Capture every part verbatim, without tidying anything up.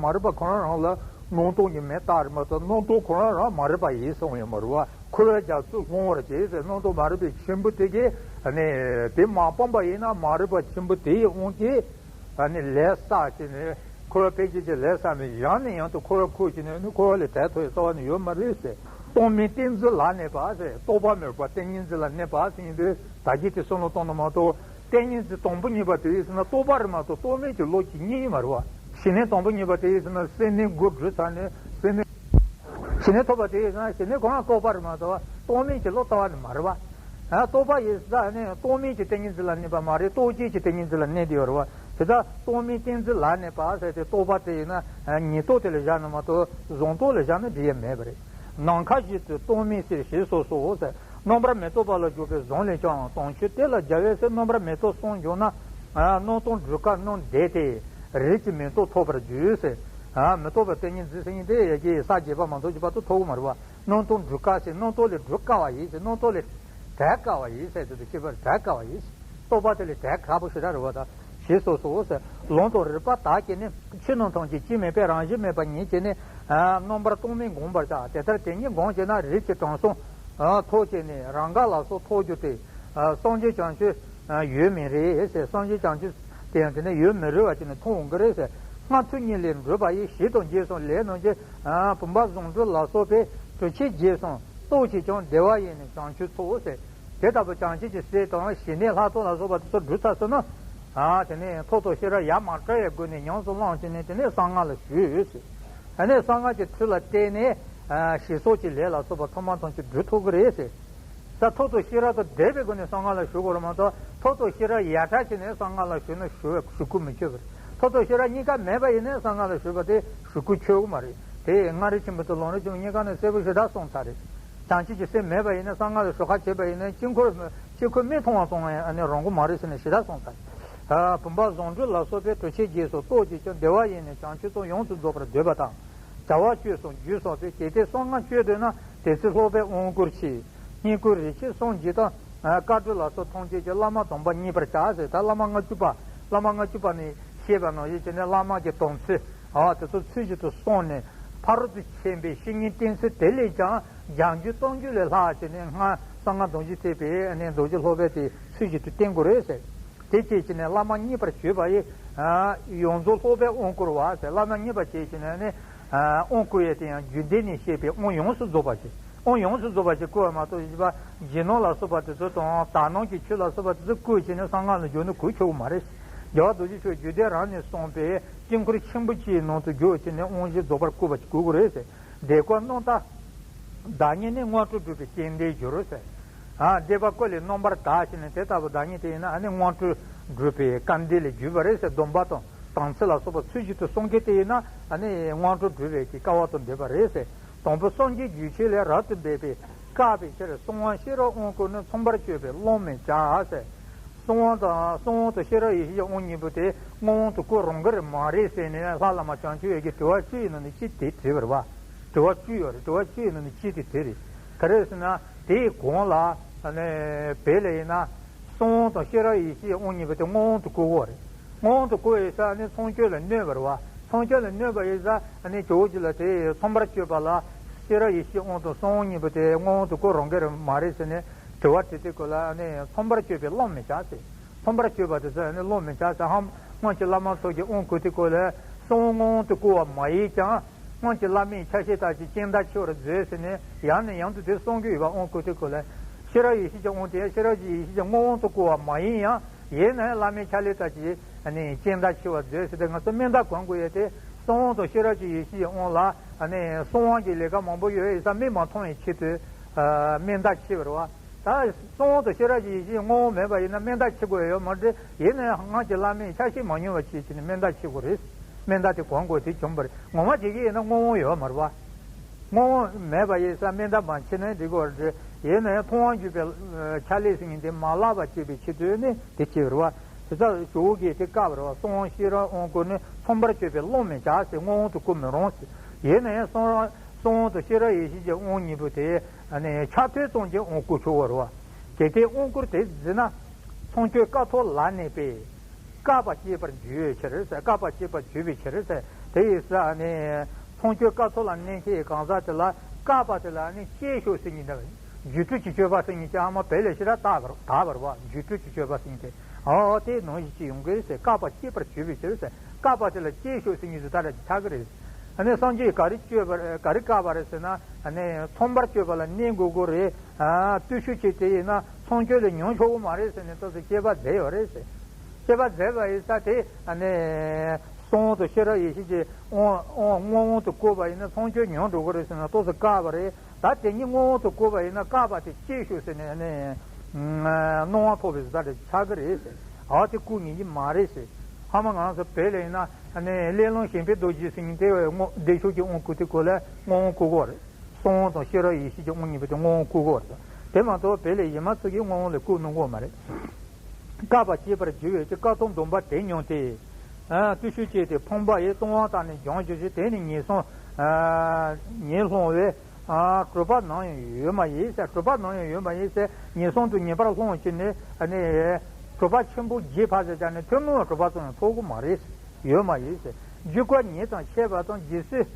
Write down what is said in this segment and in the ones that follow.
མ་རིག་པ་ཁོ་རང་རང་ལ་སྣང་སྟོང་གི་མེ་བཏགས་རེད་མ་གཏོགས། སྣང་སྟོང་ཁོ་རང་རང་མ་རིག་པ་ཡིན་གསུངས་ཡོད་མ་རེད་བ། འཁོར་བའི་རྒྱ་མཚོ་ལྷུང་བར་བྱེད་ཟེར། སྣང་སྟོང་མ་རིག་པའི་ཆེན་པོ་དེ་གིས་ནི་དེ་མ་སྤངས་པ་ཡིན་ན་མ་རིག་པ་ཆེན་པོ་དེའི་དབང་གིས་ནི་ལས་བསགས་བྱས་ནས་འཁོར་བ་འཕེལ་རྒྱས་ཀྱི་ལས་བསགས་ནས་ཡང་ནས་ཡང་དུ་འཁོར་བར་འཁོར་བྱས་ནས་ནི་འཁོར་བ་ལས་བྲལ་ཐུབ་པའི་རྩ་བ་ནས་ཡོད་མ་རེད་ཟེར། སྟོང་མིན་ཏིང་འཛིན་ལ་གནས་པ་ཟེར། རྟོག་པ་མེད་པ་ཏིང་ངེ་འཛིན་ལ་གནས་པ་ཟེར་ཡིན་དུས་ད་གིན་དེ་བསམ་བློ་གཏོང་ན་མ་གཏོགས། ཏིང་ངེ་འཛིན་དང་པོ་གཉིས་པ་དེ་ཡིན་ཟེར་ན་རྟོག་པ་རེད་མ་གཏོགས་རྟོག་མེད་ཀྱི་བློ་གཅིག་གཉིས་མ་རེད་བ། ཞི་གནས་དང་པོ་གཉིས་པ་དེ་ཡིན་ཟེར་ན་སེམས་གནས་དགུ་བསྒྲུབས་ཚར་ནས་སེམས་གནས། ཞི་གནས་ཐོབ་པ་དེ་ཡིན་ཟེར་ན་ཞི་གནས་ཁོ་རང་རྟོག་པ་རེད་མ་གཏོགས་རྟོག་མེད་ཀྱི་བློ་ལྟ་བ་ནི་མ་རེད་བ། ཨ། རྟོག་པ་ཡིན་ཟེར་ན་རྟོག་མེད་ཀྱི་ཏིང་ངེ་འཛིན་ལ་གནས་པ་མ་རེད། རྟོག་བཅས་ཀྱི་ཏིང་ངེ་འཛིན་ལ་གནས་བསྡད་ཡོད་རེད་བ། དེ་ལྟར་སྟོང་མིན་ཏིང་འཛིན་ལ་གནས་པ་ཟེར་ཏེ་རྟོག་པ་དེ་ཡིན་ན་ཉིད་རྟོག་དེ་ལ་བཞག་ན་མ་གཏོགས་གཟུང་རྟོག་ལ་བཞག་ན་འགྲིག་ཡ་མེད་པ་རེད། ནམ་མཁའ་བཞིན་དུ་སྟོང་མིན་ཕྱིར་ཞེས་སོགས་སོ་ཟེར། རྣམ་པར་མི་རྟོག་པ་ལ་འཇུག་པའི་གཟུངས་ལས་ཀྱང་དོན་ཆོས་དེ་ལ་རྒྱལ་བས་ཟེར། རྣམ་པར་མི་རྟོག་གསུམ་འཇུག་ན། ཨ། སྣང་སྟོང་སྒྲུབ་དཀའ་རྣམས་བཟླས་ཏེ་རིགས་ཀྱི་མིང་ཐོབ་ཐོབ་པར་འགྱུར་ཟེར། ཨ། མི་རྟོག་པའི་ཏིང་ངེ་འཛིན་ཟེར་མཁན་དེ་ཡ་གི་ས་བརྒྱད་པ་མ་གཏོགས་གཞན་པ་དུ་ཐོབ་ཀྱི་མ་རེད་བ། སྣང་སྟོང་སྒྲུབ་དཀའ་ཟེར། སྣང་སྟོང་ལས་སྒྲུབ་དཀའ་བ་ཡིན་ཟེར། སྣང་སྟོང་ལས་བྲལ་དཀའ་བ་ཡིན་ཟེར། དེ་དུས་ཤེས་པར་བྲལ་དཀའ་བ་ཡིན་ཟེར། རྟོག་པ་དེ་ལས་བྲལ་དཀའ་པོ་ཞེ་དྲག་རེད་བ། ད་ཞེས་སོགས་སོ་ཟེར། ལམ་དང་རིགས་པ་དག་གིས་ནི། ཆོས་རྣམས་ཐམས་ཅད་སྐྱེ་མེད་པའི་རང་བཞིན་མེད་པ་ཉིད་ཀྱིས་ནི། ཨ། རྣམ་པར་སྟོང་མིན་བསྒོམ་པར་བྱ། དེ་ལྟར་དེ་ཉིད་བསྒོམ་བྱས་ན་རིགས་ཀྱི་དྲང་སྲོང་། ཨ། ཐོབ་བྱས་ནས་རང་དགའ་ལ་སོགས་ཐོབ་འགྱུར་ཏེ། ཨ། སངས་རྒྱས་བྱང་ཆུབ། ཨ། ཡུལ་མིན་རེད་ཟེར། སངས་རྒྱས་བྱང་ཆུབ་དེ་ཡང་དེ་ནས་ཡུལ་མི་རེད་བ་ཅིག་ནས་མཐོང་འོང་གི་རེད་ཟེར། སྔར་ཚུལ་གཉིས་ལས་འགྲུབ་པ་ཡི། ཞི་དང་རྒྱས་གསུམ་ལས་རྣམས་ཀྱི། ཨ། བུམ་པ་བཟང་དྲུག་ལ་སོགས་པའི་དྲུག་ཆེན་རྒྱས་གསུམ་རྟོགས་བྱས་ཀྱང་བདེ་བ་ཡིས་ནི་བྱང་ཆུབ་ཚོལ་ཟེར། དེ་ལྟ་བུ་བྱང་ཆུབ་ཀྱི་སེམས་དང་ཞི་གནས་ལྷག་མཐོང་ལ་སོགས་པ་དེ་ཚོ་འགྲུབ་ཚར་སོང་ན། ཨ། དེ་ནས་ཐོག་ཐོག་ཤེས་རབ་ཡ་མ་བྲལ་བའི་སྒོ་ནས་ཉམས་སུ་བླངས་བྱས་ནས་དེ་ནས་གསང་སྔགས་ལ་ཞུགས་ཟེར། ཨ་ནི་གསང་སྔགས་ཀྱི་ཚུལ་ལ་བརྟེན་ནས། ཨ། ཞི་སོགས་ཀྱི་ལས་ལ་སོགས་པ་ཐོག་མ་ཐམས་ཅད་འགྲུབ་ཐུབ་ཀྱི་རེད་ཟེར། ད་ཐོག་ཐོག་ཤེས་རབ་དང་ལྡན་པའི་སྒོ་ནས་གསང་སྔགས་ལ་ཞུགས་དགོས་རེད་མ་གཏོགས། ཐོག་ཐོག་ཤེས་རབ་ཡར་དྲག་བྱས་ནས་གསང་སྔགས་ལ་ཞུགས་ན་ཞུ་བའི་ཞུ་སྐུལ་མི་བྱེད་པ་རེད། ཐོག་ཐོག་ཤེས་རབ་གཉིས་ཀ་མེད་པ་ཡིན་ན་གསང་སྔགས་ལ་ཞུགས་པ་དེ་ཞུ་སྐུལ་ཆོད་ཀྱི་མ་རེད། དེ་མངའ་རིས་ཆེན་པོ་དང་ལམ་རིམ་ཆེན་པོ་གཉིས་ཀ་ནས་གསལ་པོ་ཞེ་དྲག་གསུངས་ཚར་རེད། བྱང་ཆུབ་ཀྱི་སེམས་མེད་པ་ཡིན་ན་གསང་སྔགས་ལ་ཞུགས་ཁ་བྱེད་པ་ཡིན་ན་དཀྱིལ་འཁོར་དཀྱིལ་འཁོར་མིག་མཐོང་བ་ཙམ་ཡང་ཨ་ནི་རང་གི་མ་རེད་ཟེར་ནས་ཞེ་དྲག་གསུངས་ཚར་རེད། ཨ། བུམ་པ་བཟང་དྲུག་ལ་སོགས་པའི་དྲུག་ཆེན་རྒྱས་གསུམ་རྟོགས་བྱས་ཀྱང་བདེ་བ་ཡིས་ནི་བྱང་ཆུབ་ཏུ་ཡོངས་སུ་རྫོགས་པར་འདོད་པ་དང་། བྱ་བ་སྤྱོད་གསུམ་རྒྱུད་གསུམ་སྟེ། གལ་ཏེ་གསང་སྔགས་སྤྱོད་འདོད་ན་དེ་ཚེ་སློབ་པའི་དབང་བསྐུར་གྱིས། བསྙེན་བཀུར་རིགས་ཆེན་གསུམ་གྱིས་དང་། བཀའ་དྲིན་ལ་སོགས་ཐམས་ཅད་ཀྱིས། བླ་མ་དམ་པ་མཉེས་པར་བྱ་ཟེར། ད་བླ་མ་ལྔ་བཅུ་པ། བླ་མ་ལྔ་བཅུ་པ་ནས་བཤད་པ་ནང་བཞིན་བྱས་ནས་བླ་མ་གི་དམ་ཚིག་ཨ། དེ་ཚོ་ཚུལ་བཞིན་དུ་བསྲུངས་ནས། ཕ་རོལ་ཏུ་ཕྱིན་པའི་བཤེས་གཉེན་བསྟེན་ཚུལ་དེ་ལས་ཀྱང་སྦྱང་རྒྱུད་གཙང་རྒྱུད་ལས་ལྷག་བྱས་ནས་སྔར་གསང་སྔགས་རྡོ་རྗེ་ཐེག་པའི་ནས་རྡོ་རྗེ་སློབ་དཔོན་དེ་ཚུལ་བཞིན་དུ་བསྟེན་དགོས་རེད་ཟེར། དེ་བྱས་བྱས་ནས་བླ་མ་མཉེས་པར་བྱེད་པ་ཡིས། ཨ། ཡོངས་རྫོགས་སློབ་པའི་དབང་བསྐུར་བ་ཟེར། བླ་མ་མཉེས་པར་བྱས་བྱས་ནས་ནི། ཨ། དབང་བསྐུར་ཡས་དེ་ཡང་རྒྱུད་སྡེ་ནས་བཤད་པའི་དབང་ཡོངས་སུ་རྫོགས་པ་ཞིག་དབང་ཡོངས་སུ་རྫོགས་པ་ཞིག་བསྐུར་བ་མ་གཏོགས། བཞི་པ་རྗེས་གནང་ལ་སོགས་པ་དེ་ཚོ་དང་དག་སྣང་གི་ཆོས་ལ་སོགས་པ་དེ་ཚོ་བསྐུར་བྱས་ནས་གསང་སྔགས་ལ་འཇུག་ནི་གུ་ཆོད་པོ་མ་རེད། རྒྱལ་བ་རྡོ་རྗེ་འཆང་རྒྱུད་སྡེ་རང་ནས་གསུངས་པའི་དཀྱིལ་འཁོར་ཆེན་པོ་གཅིག་ནང་དུ་འཇུག་བྱས་ནས་དབང་བཞི་རྫོགས་པར་བསྐུར་བ་ཞིག་དགོས་ཀྱི་རེད་ཟེར། དེ་སྐོར་རྣམ་དག་བདག་ཉིད་ནི་དངོས་གྲུབ་སྒྲུབ་པའི་རྐྱེན་ལྡན་འགྱུར་ཟེར། ཨ། སྡེ་པ་ཀུན་ལས་རྣམ་པར་དག་བྱས་ནས་དེ་ལྟ་བུ་བདག་ཉིད་དེ་ཡིན་ན་ཨ་ནི་དངོས་གྲུབ་སྒྲུབ་པའི་སྐལ་ལྡན་ལ་འགྱུར་བ་རེད་ཟེར། སྡོམ་པ་དང་དམ་ཚིག་ལ་སོགས་པ་ཚུལ་བཞིན་དུ་བསྲུང་མཁན་དེ་ཡིན་ན་ཨ་ནི་དངོས་གྲུབ་སྒྲུབ་པའི་གི་སྐལ་བ་དང་ལྡན་པ་རེད་ཟེར། དང་པོ་སངས་རྒྱས་རྒྱུད་ཆོས་ལས་རབ་ཏུ་འབད་པའི་དཀའ་བའི་ཕྱིར། གསང་དབང་ཤེས་རབ་དབང་བསྐུར་ནི། མཚུངས་པར་སྤྱོད་པས་བླང་མི་བྱ་ཟེར། གསང་དབང་དང་གསང་དབང་དང་ཤེས་རབ་ཡེ་ཤེས་ཀྱི་དབང་གཉིས་པོ་དེ་མངོན་དབང་དུ་བསྐུར་རང་གི་རེད་མ་རེད་ཟེར་ནས་ལྷ་བླ་མ་བྱང་ཆུབ་འོད་ཀྱིས་དྲི་བ་བཅུ་ཡི་ནང་ནས་གཅིག་དེ་དྲིས་པ་རེད་བ། དྲི་བ་བཅུ་ཡོད་རེད། དྲི་བ་བཅུ་ཡི་ནང་ནས་གཅིག་དེ་དེ་རེད། ག་རེ་ཟེར་ན་དེའི་གོང་ལ་ཨ་ནི་བོད་ལ་ཡིན་ན་གསང་དབང་དང་ཤེས་རབ་ཡེ་ཤེས་ཀྱི་དབང་གཉིས་པོ་དེ་མངོན་དབང་དུ་བསྐུར་བ་རེད། མངོན་དབང་དུ་བསྐུར་ཡོད་ས་ནི་མཚུངས་སྤྱོད་ལ་གནོད་པ་རེད་བ། མཚུངས་སྤྱོད་ལ་གནོད་པ་ཡོད་ས་ནི་ཇོ་བོ་རྗེ་ལ་དེ་མཚུངས་པར་སྤྱོད་པ་ལ་ཤེས་རབ་ཡེ་ཤེས་དབང་དང་གསང་དབང་གཉིས་པོ་དེ་མངོན་དབང་དུ་བསྐུར་རང་གི་རེད་མ་རེད་ཟེར་ནས་དྲི་བ་དྲིས་དུས་སྐབས་ལ་ནི་མཚུངས་པར་སྤྱོད་པས་བླང་མི་བྱ་ཟེར། མཚུངས་པར་སྤྱོད་པ་དེ་ཚོ་ནི་བླང་མི་བྱ་ཟེར། ཧམ་སྔོན་གྱི་བླ་མ་ཚོ་གིས་དབང་བསྐུར་དུས་སྐབས་ལ་གསང་དབང་མངོན་དབང་དུ་བསྐུར་བ་མ་ཡིན་ཀྱང་། སྔོན་གྱི་བླ་མའི་ཆ་ཤས་ལྟར་གྱི་སྤྱན་ལྡན་ཆེ་བར་མཛོད་ཟེར་ནས་ཡང་ནས་ཡང་དུ་དེ་གསུང་གི་ཡོད་པ། དབང་བསྐུར་དུས་སྐབས་ལ་ཤེས་རབ་ཡེ་ཤེས་ཀྱི་དབང་དེ་ཤེས་རབ་ཀྱི་ཡེ་ཤེས་ཀྱི་མངོན་དབང་དུ་བསྐུར་བ་མ་ཡིན་ཡང་། ཡིན་ན་ཡང་བླ་མའི་ཆ་ཤས་ལྟར་གྱི་ཨ་ནི་སྤྱན་ལྡན་ཆེ་བར་མཛོད་ཟེར་ཏེ་ང་ཚོ་མན་དག་གོན་དགོས་ཡོད་དེ། གསང་དབང་དང་ཤེས་རབ་ཀྱི་ཡེ་ཤེས་ཀྱི་དབང་ལ་ཨ་ནི་གསང་དབང་གི་ལས་ཀ་མང་པོ་ཡོད་ཡིན་ས་མིག་མ་མཐོང་བའི་ཆེད་དུ་ཨ་མན་དག་ཆེ་བ་རེད་བ། ད་གསང་དབང་དང་ཤེས་རབ་ཀྱི་ཡེ་ཤེས་མངོན་དབང་མེད་པ་ཡིན་ན་མན་དག་ཆེ་དགོས་ཡོད་མ་རེད། ཡིན་ན་ཡང་སྔར་གྱི་བླ་མའི་ཆ་ཤས་མ་མྱོང་བ་བྱས་བྱས་ནས་མན་དག་ཆེ་དགོས་རེད། མན་དག་དེ་གོན་དགོས་དེ་བྱུང་བ་རེད། ངོ་མ་བྱེད་ཀྱི་ཡིན་ན་མངོན་དབང་ཡོད་མ་རེད་བ། མངོན་དབང་མེད་པ་ཡིན་ས་མན་དག་མ་ཆེ་ན་འགྲིག་གི་རེད། ཡིན་ན་ཡང་མཐོང་བ་བརྒྱུད་པའི་ཆ་ལས་ཟེར་མཁན་དེ་མ་བརླག་པ་བྱེད་པའི་ཆེད་དུ་ནི་དེ་བྱས་པ་རེད་བ། དེ་ལྟར་ཇོ་བོ་གིས་དེ་བཀག་པ་རེད་བ། གསང་དབང་ཤེས་རབ་དབང་བསྐུར་ནི། མཚུངས་པར་སྤྱོད་པས་བླང་མི་བྱ་ཟེར། མངོན་དབང་དུ་བསྐུར་མི་རུང་ཟེར། ཡིན་ན་ཡང་གསང་རབ་གསང་དབང་དང་ཤེས་རབ་ཡེ་ཤེས་ཀྱི་དབང་གཉིས་པོ་དེ་ཨ་ནི་ཆ་མཐུན་ཙམ་གྱིས་དབང་བསྐུར་ཆོག་པ་རེད་བ། གལ་ཏེ་དབང་བསྐུར་དེ་བརྫུས་ན་མཚུངས་སྤྱོད་ཀ་ཐོག་ལ་གནས་པས་བཀག་པ་སྐྱེད་པར་འགྱུར་བའི་ཕྱིར་ཟེར། བཀག་པ་སྐྱེད་པར་འགྱུར་བའི་ཕྱིར་ཟེར། དེ་ཡིན་ཙང་ནི་མཚོན་གྱི་སྐབས་ཐོག་ལ་གནས་མཁན་གྱི་གང་ཟག་དེ་ལ་བཀག་པ་དེ་ལ་ནི་བཅད་ཤོག་ཟེར་མཁན་འདྲ། རྒྱུ་འབྲས་ཀྱི་སྤྱོད་པ་ཟེར་མཁན་གྱི་ཨ་མ་བོད་ལས་ཞེ་དྲག་དག་པར་དག་པར་བ། རྒྱུ་འབྲས་ཀྱི་སྤྱོད་པ་ཟེར་མཁན་དེ། ཨོ་དེ་ནང་བཞིན་ཅིག་ཡོང་གི་རེད་ཟེར། བཀག་པ་བཅད་པར་བྱེད་པའི་ཕྱིར་ཟེར། བཀག་པ་དེ་ལ་བཅད་ཤོག་ཟེར་མཁན་ཟེར་ད་ར་ཆགས་ཀྱི་རེད། ཨ་ནི་སངས་རྒྱས་ཀྱིས་ག་རེ་གཅོད་པ་ག་རེ་བཀག་པ་རེད་ཟེར་ན། ཨ་ནི་མཚོན་པར་གཅོད་པ་ལ་གནས་དགོས་ཀྱི་རེད། ཨ་བརྟུལ་ཞུགས་ཅན་དེ་ཡིན་ན་མཚོན་གྱི་ལས་མྱོང་ཆོག་གི་མ་རེད་ཟེར་ནས་ཏོག་ཙམ་བཅད་པ་མཛད་ཡོད་རེད་ཟེར། བཅད་པ་མཛད་པ་ཡིན་ཙང་དེ་ཨ་ནི་གསང་དབང་དང་ཤེས་རབ་ཡེ་ཤེས་ཀྱི་དབང་དབང་དབང་དབང་དུ་བཀོད་པ་ཡིན་ན་མཚོན་གྱི་མྱོང་འགྲོ་གི་རེད་ཟེར་ན་ཏོག་ཙམ་བཀག་པ་རེད། ད་དེ་ཉིད་དབང་དབང་དུ་བཀོད་པ་ཡིན་ན་བཀག་པ་དེ་བཅད་ཤོག་ཟེར་ནས་ཨ་ནི་སྣང་བ་ཕོག་པའི་བཟོ་ལྟ་དེ་ཆགས་ཀྱི་རེད་ཟེར། ཨ་དེ་བཀུག་ཉན་གྱི་མ་རེད་ཟེར། ཧ་མ་ང་ཚོ་བོད་ལ་ཡིན་ན་ཨ་ནི་སླེ་ལུང་གཞན་ཕན་རྡོ་རྗེ་ཟེར་མཁན་དེ་བས་དངོས་བདེ་མཆོག་གི་དབང་བསྐུར་དེ་ཁོ་ལ་དབང་དབང་བསྐུར་གོ་རེད། གསང་དབང་དང་ཤེས་རབ་ཡེ་ཤེས་ཀྱི་དབང་གཉིས་པོ་དེ་དབང་དབང་བསྐུར་གོ་རེད། དེ་མ་གཏོགས་བོད་ལ་ཡིན་མ་ཚོ་གིས་དབང་དབང་ལ་བསྐུར་གནང་གོ་མ་རེད། བཀག་པ་བཅད་པར་འགྱུར་བའི་ཕྱིར་བཀག་སྡོམ་སྡོམ་པ་དེ་མྱོང་སྟེ། ཨ་བརྟུལ་ཞུགས་ཅན་དེ་ཕོངས་པ་ཡི་ལྟུང་བ་དག་ནི་སྦྱང་གྱུར་ཅིང་། དེ་ནི་ངན་སོང་ཨ་ངན་སློང་བའི་ཨ་གྲོད་པ་ནམ་ཡང་ཡོད་མ་ཡིན་ཟེར། གྲོད་པ་ནམ་ཡང་ཡོད་མ་ཡིན་ཟེར། ངན་སོང་དུ་ངེས་པར་སློང་བྱས་ནས་ཨ་ནི་གྲོད་པ་ཆེན་པོ་བརྗེད་པ་ཟེར་ཀྱང་ནི་ཐུན་མོང་བའི་གྲོད་པ་ཙམ་ཡང་ཚོར་གི་མ་རེད། ཡོད་མ་ཡིན་ཟེར། རྒྱུ་སྐར་ཉིད་དང་ཕྱད་པ་དང་། ཇི་སྲིད་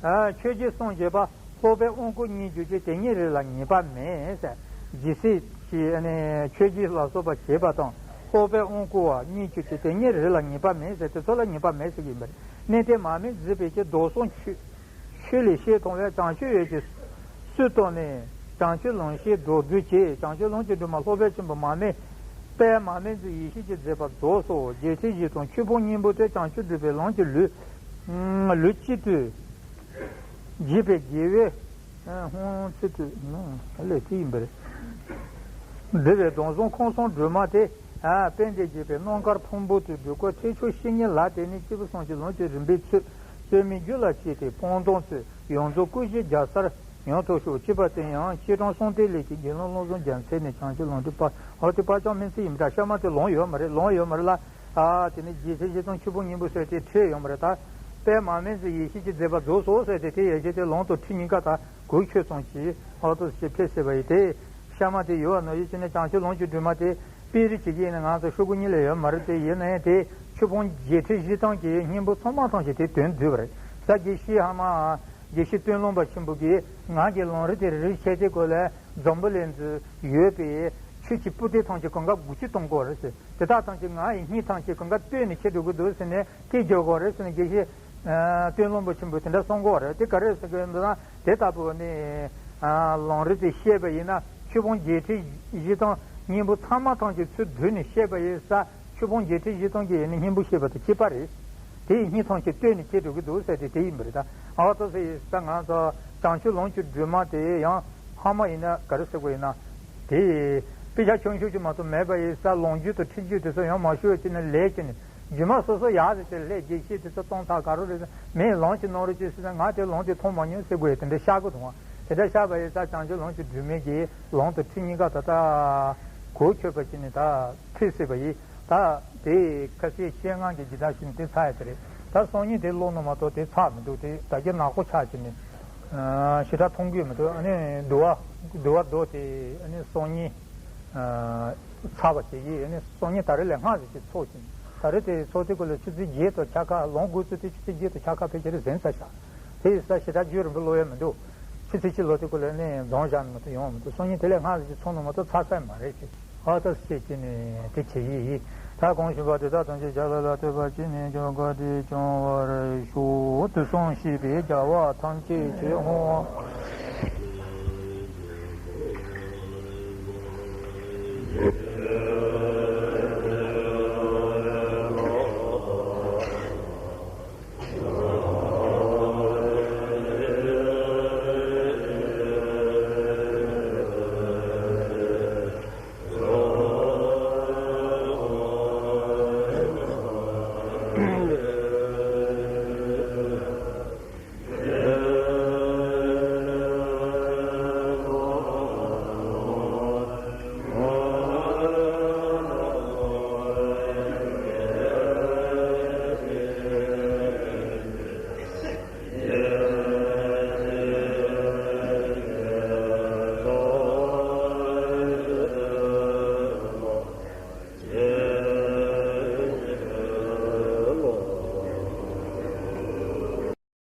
ཨ་ཆོས་རྗེ་སངས་རྒྱས་པ་ལྷག་པའི་དབང་བསྐུར་རྙེད་གྱུར་ཅིང་། དེ་ཉིད་རིགས་ལ་ངེས་པ་མེད་ཟེར། ཇི་སྲིད་ཀྱི་ཨ་ནི་ཆོས་རྗེ་ལ་སོགས་པ་བྱས་པ་དང་ལྷག་པའི་དབང་བསྐུར་བ་རྙེད་གྱུར་ཅིང་། དེ་ཉིད་རིགས་ལ་ངེས་པ་མེད་ཟེར། དེ་ཚོ་ལ་ངེས་པ་མེད་ཟེར་གྱི་ཡིན་པ་རེད། གནས་བརྟན་མར་མེ་མཛད་པའི་ཕྱིར། མདོ་གསུམ་ཆོས་ཆོས་ལས་ཤེས་མཐོང་བས་བྱང་ཆུབ་འོད་ཀྱི་སུས་བཏུམས་ནས། བྱང་ཆུབ་ལམ་ཤེས་མདོར་བསྡུས་བྱས། བྱང་ཆུབ་ལམ་གྱི་སྒྲོན་མ་ལྷག་པའི་ཆེན་པོ་མར་མེ་དཔལ་མར་མེ་མཛད་ཡེ་ཤེས་ཀྱིས་མཛད་པ་རྫོགས་སོ། བརྒྱད་ཁྲི་བཞི་སྟོང་ཆོས་ཕུང་སྙིང་པོ་དེ་བྱང་ཆུབ་སྒྲུབ་པའི་ལམ་གྱི་ལུས་ལུས་གཅིག་ཏུ་བགྱིས་པའི་དགེ་བའི་ཧོང་ཚུལ་དུ་ལས་དེ་ཡིན་པ་རེད། འདི་བའི་གདུང་བཟང་ཁང་གསུམ་སྒྲོལ་མ་དེ། ཨ་དཔལ་ལྡན་དགྱེས་པའི་རྣམ་དཀར་ཕུང་པོ་དུ་འགྲོ་ཀུན་ཁྲེགས་ཆོད་བཤེས་གཉེན་ལགས། དེ་ནས་སྐྱེས་བུ་སངས་རྒྱས་ལམ་གྱི་རིམ་པའི་ཚུལ། རྩོད་མེད་རྒྱུད་ལ་སྐྱེས་ཏེ་སྤངས་རྟོགས་ཚུལ། ཡོངས་རྫོགས་སྐུ་བཞིའི་རྒྱལ་སར་ཡང་དག་ཤོག། ཅེས་པ་དེ་ཡང་ཤེས་རབ་གསང་བསྟོད་ལས་ཀྱི་དགེ་སློང་བློ་བཟང་རྒྱལ་མཚན་ནས་བྱང་ཆུབ་ལམ་འབྲས་པ། འོ་དེ་པ་ཅང་མིང་ཚིག་ཡིན་པ་འདྲ། གཤའ་མ་དེ་ལོང་ཡོད་མ་རེད། ལོང་ཡོད་མ་རེད་ལ། ཨ་དེ་ནས་རྗེ་བཙུན་ཞི་སྟོང་ཆོས་ཕུང་སྙིང་པོ་ཟེར་དེ་ཁྲིད་ཡོད་མ་རེད། ད་དཔལ་མར་མེ་མཛད་ཡེ་ཤེས་ཀྱིས་མཛད་པ་རྫོགས་སོ་ཟེར་དེ། དེ་ཡེ་ཤེས་དེ་ལོང་དུ་ཁྲིད་གཉིས་ཀ་ད་གོ་ཆོད་ཙམ་གྱིས་ཨོ་ཏོ་ཞེས་ཕེབས་ཟེར་བ་ཡིན་ཏེ། གཤའ་མ་དེ་ཡོད་པ་ནང་བཞིན་བྱས་ནས་བྱང་ཆུབ་ལམ་གྱི་སྒྲོན་མ་དེ་དཔེ་རིས་བྱེད་ཀྱི་ཡིན་ན་ང་ཚོ་ཤོག་གུ་གཉིས་ལས་ཡོད་མ་རེད་དེ། ཡིན་ན་ཡང་དེ་ཆོས་ཕུང་བརྒྱད་ཁྲི་བཞི་སྟོང་གི་སྙིང་པོ་ཚང་མ་ཐམས་ཅད་དེ་དོན་བསྡུས་པ་རེད། ད་དགེ་བཤེས་ཧ་མ་དགེ་བཤེས་སྟོན་ལོན་པ་ཆེན་པོ་གིས་ང་གི་ལམ་རིམ་དེ་རིམ་བྱས་ཏེ་ཁོ་ལ་འཛམ་བུ་གླིང་འདི་ཡོད་པའི་ཆོས་ཀྱི་སྤུ་སྡེ་ཐམས་ཅད་གང་ག་དགུ་བཅུ་གཏོང་དགོས་རེད་ཟེར། དེ་དག་ཐམས་ཅད་ང་ཡི་སྙིང་ཐམས་ཅད་གང་ག་བཏོན་ནས་ཁྱེར་འགྲོ་གི་འདུག་ཟེར་ནས་སྐད་རྒྱག་དགོས་རེད་ཟེར་ནས་དགེ་བཤེས་ཨ་སྟོན་ལོན་པ་ཆེན་པོས་དེ་འདྲ་གསུང་གི་ཡོད་རེད། དེ་ག་རེ་ཟེར་གི་འདུག་ན་དེ་ལྟ་བུ་ནི་ཨ་ལམ་རིམ་དེ་བཤད་པ་ཡིན་ན་ཆོས་ཕུང་བརྒྱད་ཁྲི་བཞི་སྟོང་སྙིང་པོ་ཚང་མ་ཐམས་ཅད་ཚུར་བསྡུས་ནས་བཤད་པ་ཡིན་ཙང་ཆོས་ཕུང་བརྒྱད་ཁྲི་བཞི་སྟོང་གི་ཡིན་ན་སྙིང་པོ་བཤད་པ་དང་གཅིག་པ་རེད། དེ་ཡི་སྙིང་ཐམས་ཅད་བཏོན་ནས་ཁྱེར་འགྲོ་གི་འདུག་ཟེར་ཏེ་དེ་ཡིན་པ་རེད། ད་ཨ་ཏོ་ཟེར་ཡིན་ཙང་ང་ཚོ་བྱང་ཆུབ་ལམ་གྱི་སྒྲོན་མ་དེ་ཡང་ཧ་མ་ཡིན་ན་ག་རེ་ཟེར་དགོས་ཡིན་ན། དེ་དཔེ་ཆ་ཆུང་ཆུང་ཅིག་མ་གཏོགས་མེད་པ་ཡིན་ཙང་ལོངས་སྤྱོད་དང་ཁྲིད་རྒྱུ་དེ་ཚོ་ཡང་མ་ཞུ་བ་བྱས་ནས་ལས་བྱས་ནས་རྒྱུ་མ་སོ་སོ་ཡག་ཟེར་ཏེ་ལས་དགེ་བཤེས་དེ་ཚོ་གཏོང་ཐག་ག་རོ་རེད། མིའི་ལམ་གྱི་ནང་རུ་ཅིག་ཟེར་ན་ང་དེ་ལམ་དེ་མཐོང་མ་མྱོང་ཟེར་དགོས་ཡ་དེ་འདྲ་ཤར་གི་འདུག་ཨ། དེ་འདྲ་ཤར་བ་ཡིན་ཙང་བྱང་ཆུབ་ལམ་གྱི་སྒྲོན་མེ་གི་ལམ་དང་ཁྲིད་གཉིས་ཀ་ད་ལྟ་གོ་ཆོད་པ་བྱས་ནས་ད་ཁྲིད་སྲིད་པ་ཡིན། ད་དེ་ཁ་སའི་བཤད་ངག་གི་ཇི་ལྟར་ཞིག་དེ་ཚར་ཡ་དེ་རེད། ད་སང་ཉིན་དེ་ཀློག་ནོ་མ་གཏོགས་དེ་ཚར་མི་འདུག་དེ་ད་གིན་ནག་པོ་ཆགས་ཀྱི་ནི་ཞེ་དྲག་མཐོང་གི་མི་འདུག་ཨ་ནི་འདུལ་བ་འདུལ་བ་མདོ་དེ་ཨ་ནི་སང་ཉིན་ཚར་བ་བྱེད་ཀྱི། ཨ་ནི་སང་ཉིན་ད་རེས་ལས་སྔ་ཟིག་ཅིག་ཚོགས་ཀྱི་ནི་ད་རེས་དེ་ཚོགས་དུས་སྐབས་ལ་ཆུ་ཚོད་བརྒྱད་དང་ཕྱེད་ཀ་ལོང་དགོས་ཚུལ་དེ་ཆུ་ཚོད་བརྒྱད་དང་ཕྱེད་ཀ་ཕལ་ཆེར་ཟིན་ཚར་ཤག་དེ་ཡིན་ཙང་ཞེ་དྲག་རྒྱུན་རིང་པོ་ཀློག་ཡ་མི་འདུག་ཆུ་ཚོད་གཅིག་ལོ་དེ་ཀུན་ལ་ནི་འཛོམས་བཞག་ནི་མ་གཏོགས་ཡོང་མི་འདུག་སང་ཉིན་དེ་ལས་སྔ་ཟིག་ཅིག་ཚོགས་ནི་མ་གཏོགས་ཚར་ས་མ་རེད་ཅེས་ཨ་ཏོ་ཟེར་གྱི་ནི་དེ་བྱེད་ཀྱི་ཡིན། ད་གོང་ཞུས་པ་དེ་དག་ཐམས་ཅད་བྱ་བ་ལ་ལྟོས་པ་བྱས་ནས་ཀྱང་དགའ་བདེ་སྐྱོང་བར་ཤོག་དུས་གསུམ་གཤེགས་པའི་རྒྱལ་བ་ཐམས་ཅད་ཀྱི་དབང་